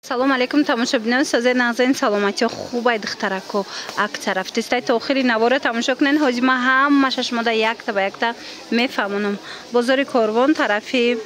Салом алейкум, тамошобинон, созе нағзен, саломатиё хубай, духтарако. Акция рафтистай, то охири навора тамошо кунен. Ҳози ма ҳамаша шумода якта ба якта мефаҳмонам. Бозори Корвон, тарафи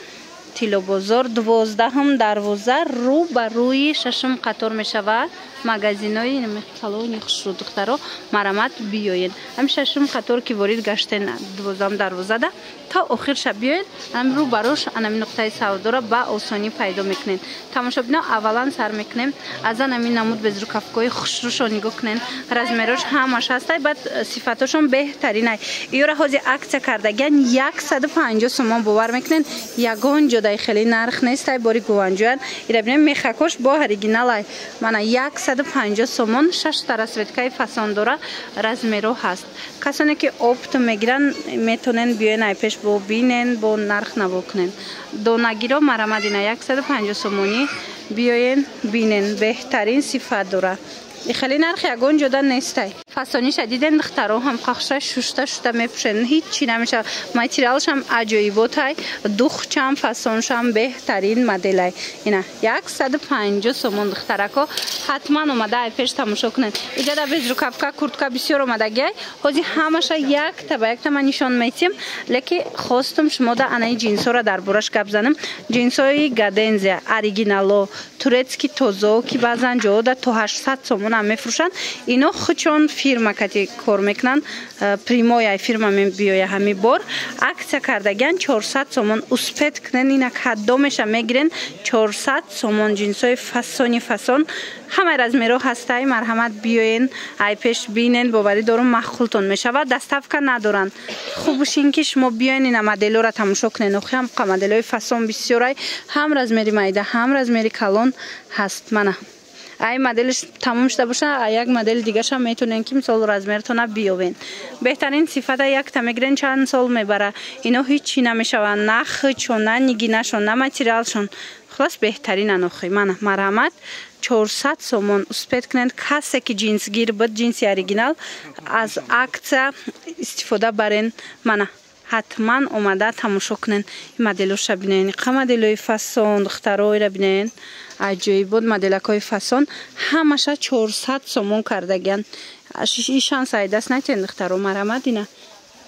Тиллобозор, 12-ум дарвоза, рӯ ба рӯи шашум қатор мешавад магазинои салони хушрӯ. Духтаро, марамат, биёед. Ҳами шашум қатор ки ворид гаштен, 12-ум дарвозада то охирша биёед, ҳами рӯ ба рӯш анами нуқтаи савдоро ба осонӣ пайдо мекунед. Тамошобино, аввалан сар мекунем аз анами намуд безрукавкои хушрӯшо. Нигоҳ кунен, размерош ҳамаш ҳастай, баъд сифатошон беҳтаринай. Иёра ҳози акция кардагиан, 150 сомон. Бовар мекунен, ягон ҷодаи хеле нарх нестай, бори Гуанҷоян. Ира бинем, мехакош бо оригиналай. Мана, 150 сомон, шашта расцветкаи фасон дора, размеро ҳаст. Касоне ки оптом мегиранд, метонен биёен, ай пеш бо бинен, бо нарх наво кунен. Донагиро марамадина, 150 сомонӣ, биёен, бинен, беҳтарин сифат дора. Хеле нарх ягон ҷода нестай. Фасониша диден, духтаро, ҳам қахша шушта шушта мепӯшен, ҳеҷ чӣ намешавад. Материалшам аҷоиботай, духчам фасоншам беҳтарин моделай. Ина, 150 сомон. Духтарако, ҳатман омада ай пеш тамошо кунед. Иҷада безрукавка, куртка бисёр омадагиай. Ҳози ҳамаша якта ба якта ман нишон метиҳам, леки хостум шумода анаи ҷинсора дар бораш гап занам. Ҷинсои Гадензия оригинало, турецкий, тозо, ки баъзан ҷода то 800 сомонам мефурӯшанд. Ино хучон фирма кати кор мекунанд, прямой ай фирма мебиёя. Ҳами бор акция кардагиан, 400 сомон. Успеть кунен, ина кадомеша мегирен, 400 сомон. Ҷинсои фасони фасон, ҳамаи размеро ҳастай. Марҳамат, биёен, ай пеш бинен, боварӣ дорум, маъқултон мешавад. Доставка надоранд. Хубуш ин ки шумо биёен, ина моделора тамошо кунен. Охи ҳам моделҳои фасон бисёрай, ҳам размери майда, ҳам размери калон ҳаст. Мана, ай моделш тамом шуда боша, як модели дигаршам метонен ки мисол размертона биёбен. Беҳтарин сифата, якта мегирен, чанд сол мебара. Ино ҳеҷ чӣ намешаванд, на хичон, на нигинашон, на материалшон. Хулас, беҳтаринан охи. Мана, марҳамат, 400 сомон. Успеть кунед, касе ки ҷинсгир буд, ҷинси оригинал, аз акция истифода барен. Мана, ҳатман омада тамошо кунен. Ин моделоша бинен, қа моделои фасон, духтароира бинен, аҷоибот, моделакҳои фасон. Ҳамаша 400 сомон кардагиан. И шанс ай даст натиҳен, духтаро. Марҳамат, ина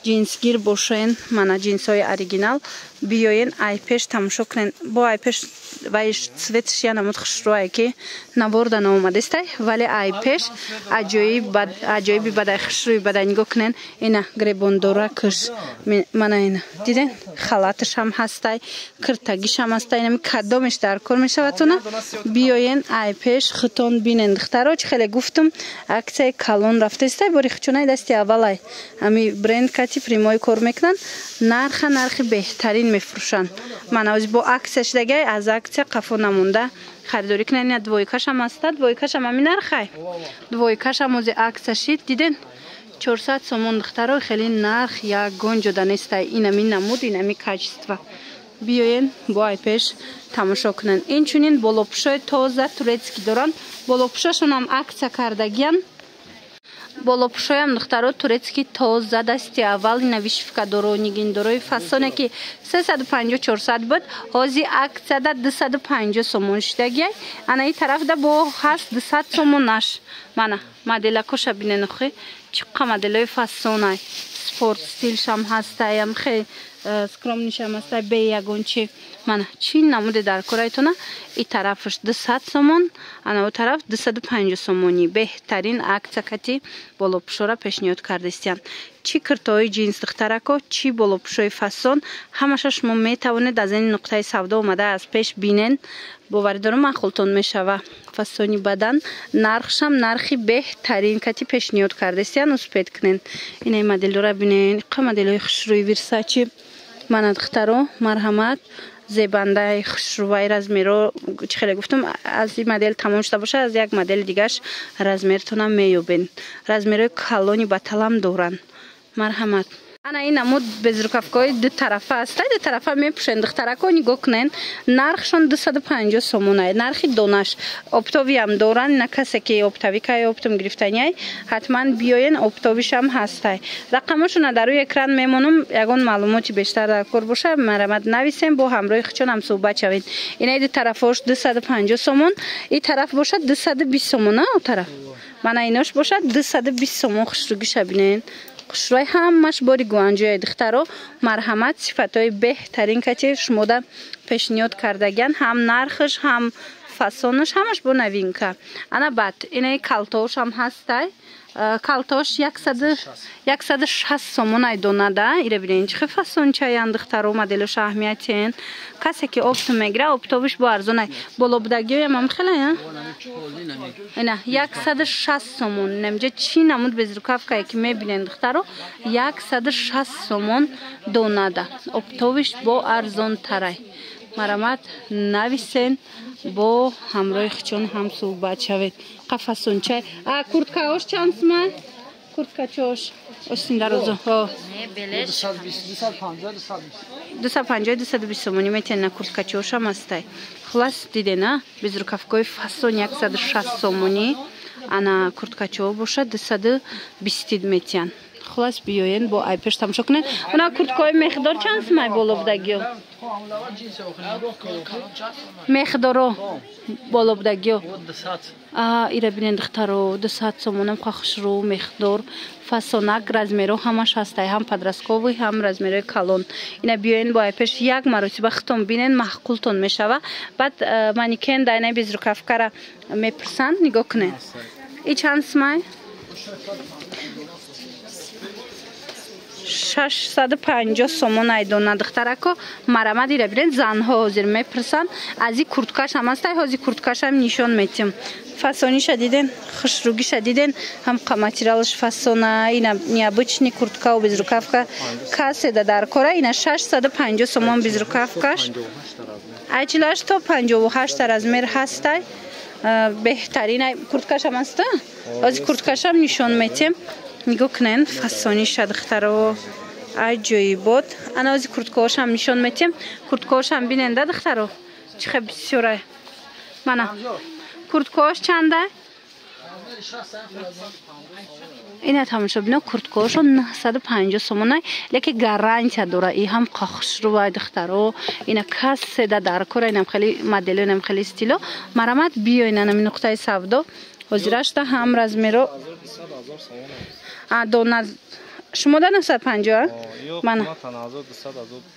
ҷинсгир бошен, мана ҷинсҳои оригинал, биёен, ай пеш тамошо кунен. Бо ай пеш вай цветш я намуд хушрӯае ки наворда наомадестай, вале ай пеш аҷоиби бадай, хушрӯи бадай. Нигоҳ кунен, ина гребондоракш, мана ина диден, халаташам ҳастай, киртагишам ҳастай. Инами кадомеш дар кор мешавадтона, биёен, ай пеш хитон бинен. Духтаро, чӣ хеле гуфтум, акцияи калон рафтестай, бори хичонаи дасти аввалай. Ҳами бренд кати прямой кор мекунанд, нарха нархи беҳтарин мефурӯшанд. Мана, ози бо акция шудагай, аз акция қафо намонда харидорӣ кунед. Ина двойкашам аста, двойкашам ҳами нархай, двойкашам ози акция шид, диден, 400 сомон. Духтаро, хеле нарх ягон ҷода нестай инами намуд, инами качество. Биёен, бо ай пеш тамошо кунанд. Инчунин болопӯшои тоза турецкий доранд, болопӯшошонам акция кардагиян. Болопӯшоям, духтаро, турецкий, тоза, дасти аввал. Ина вышивкадоро, нигиндорои фасоне ки 350, 400 буд, ҳози акцияда 250 сомон шудагиай. Ана и тарафда бо ҳаст 200 сомонаш. Мана, моделакоша бинен, охи чӣ қа моделои фасонай. Спорт стилшам ҳастаям, хе скромнишам ҳастай, бе ягон чи. Мана, чӣ намуде дар корайтона. И тарафаш 200 сомон, ана о тараф 250 сомонӣ. Беҳтарин акция кати болопӯшора пешниҳод кардистиянд. Чӣ киртои ҷинс, духтарако, чӣ болопӯшои фасон, ҳамаша шумо метавонед аз ин нуқтаи савдо омада аз пеш бинен. Боварӣ дорам, маъқултон мешава. Фасони бадан, нархшам нархи беҳтарин кати пешниҳод кардистиян. Успеть кунен. Инаи моделора бинен, қа моделҳои хушрӯи Версачи. Мана, духтаро, марҳамат, зебандаи хушрӯваи. Размеро чӣ хеле гуфтум, аз ин модел тамом шуда боша, аз як модели дигаш размертона меёбен. Размерои калони баталам доранд. Марҳамат. Ана ин намуд безрукавкаҳои дутарафа аст. Дутарафа мепӯшен, духтарако, нигоҳ кунен. Нархшон 250 сомона, нархи донаш. Оптовиам доранд, на касе ки оптовикай, оптом гирифтаниай, ҳатман биёен, оптовишам ҳастай. Рақамошона дар рӯи экран мемонам, ягон маълумоти бештар дар кор боша, марамат нависем, бо ҳамроҳи хичонам суҳбат шавед. Инаи ду тарафош 250 сомон, и тараф бошад 220 сомон, а тараф. Мана инош бошад 220 сомон, хушрӯгиша бинен. Хушрӯй ҳамаш бори гуанҷоя, духтаро, марҳамат, сифатҳои беҳтарин кати шумода пешниҳод кардагиян, ҳам нархаш, ҳам фасонаш, ҳамаш бо новинка. Ана баъд инаи калтоошам ҳастай. Калтош 160 сомон айдонада. Ира бинен, чӣ хел фасончаян, духтаро, моделоша аҳамиятен. Касе ки оптом мегира, оптовиш бо арзонай. Болобудагиёям ам хелая? Ина 160 сомон. Намҷа чӣ намуд безрукавкае ки мебинен, духтаро, 160 сомон донада. Оптовиш бо арзонтарай. Марамат нависен, бо ҳамроҳи хичон ҳам суҳбат шавед. Қафасончай. А курткаош чанд сума? Курткачош остиндарозо. 250, 220 сомонӣ метен на курткачошам астай. Хулас, дидена, безрукавкои фасон 160 сомонӣ, ана курткачо бошад 220 метиян. Хулас, биёен, бо айпеш тамошо кунед. Она курткаҳои мехдор чанд сумай боло будагиё? Мехдоро боло будагиё. Ира бинен, духтаро, 200 сомонам хушрӯ мехдор фасонак, размеро ҳамаш ҳастай, ҳам подростковый, ҳам размерои калон. Ина биёен, бо айпеш як маротиба хитон бинен, маъқултон мешава. Баъд манекен да ина безрукавкара мепурсанд, нигоҳ кунед. И чанд сумай? 650 сомон айдона, духтарако, марамад, ира бинед, занҳо ҳозир мепурсанд. Аз и курткашам ҳастай, ҳозир курткашам нишон метиҳам. Фасониша диден, хушрӯгиша диден, ҳам материалаш фасона, ина необычный курткау безрукавка каседа дар кора, ина 650 сомон безрукавкаш. Айчилаш то 58 размер ҳастай. Беҳтарин курткашам аста. Ҳозир курткашам нишон метиҳам. Нигоҳ кунен, фасониша, духтаро, аҷоибот. Ана ози курткаошам нишон метиҳем. Курткаошам бинен да, духтаро, чӣ хел бисёрай. Мана курткаош чанда? Ина тамошо бино, курткаошо 950 сомонай, лекин гарантия дора. И ҳам хушрӯвай, духтаро, ина каседа дар кора, инам хеле модело, инам хеле стило. Марамат, биёин анами нуқтаи савдо. Ҳозирашта ҳам размеро дона шумо да 950. Мана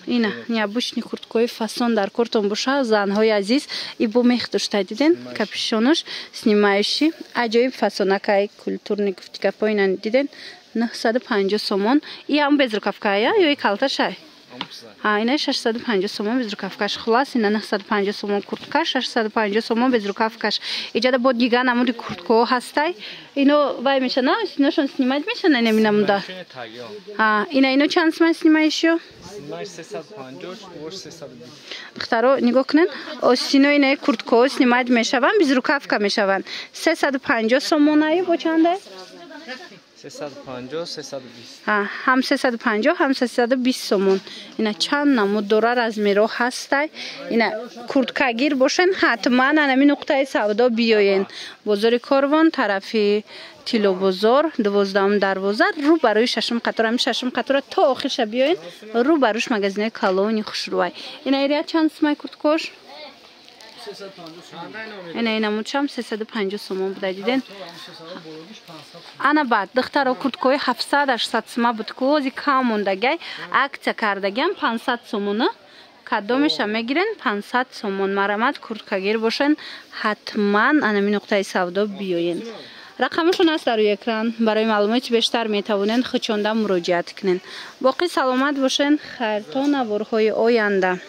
ина необычный курткаҳои фасон дар кортон боша, занҳои азиз. И бо мех дошта, диден, капюшонаш снимающий, аҷоиб фасонакай, культурный гуфти гапо. Ина диден, 950 сомон. И ҳам безрукавкая ё и калташай? Ина 650 сомон безрукавкаш. Хулас, ина 950 сомон куртка, 650 сомон безрукавкаш. Иҷада бо дига намуди курткаҳо ҳастай. Ино вай мешана, иношон снимать мешана, ина минамуда. Ина ино чанд суман снимаешь-ё? Духтаро, нигоҳ кунед, остино инаи курткаҳо снимать мешаванд, безрукавка мешаванд. 350 сомонаю бо чанда? 350, 320. Ҳам 350, ҳам 320 сомон. Ина чанд намуд дора, размеро ҳастай. Ина курткагир бошен, ҳатман анами нуқтаи савдо биёен. Бозори Корвон, тарафи Тилобозор, 12-ум дарвоза, рӯ барои шашум қатор, ҳами шашум қатора то охирша биёен, рӯ барош магазинаи калони хушрӯвай. Ина ирия чанд сумай курткош? Ина инамудшам 350 сомон буда, диден. Ана баъд, духтаро, курткаҳои 700-800 сума буд ку, ҳози кам мондагай, аксия кардагиам 500 сомона. Кадомеша мегирен, 500 сомон. Марамат, курткагир бошен, ҳатман анами нуқтаи савдо биёен. Рақамашон аст дар рӯи экран. Барои маълумоти бештар метавонед хучонда муроҷиат кунед. Боқӣ саломат бошен, хайр то наворҳои оянда.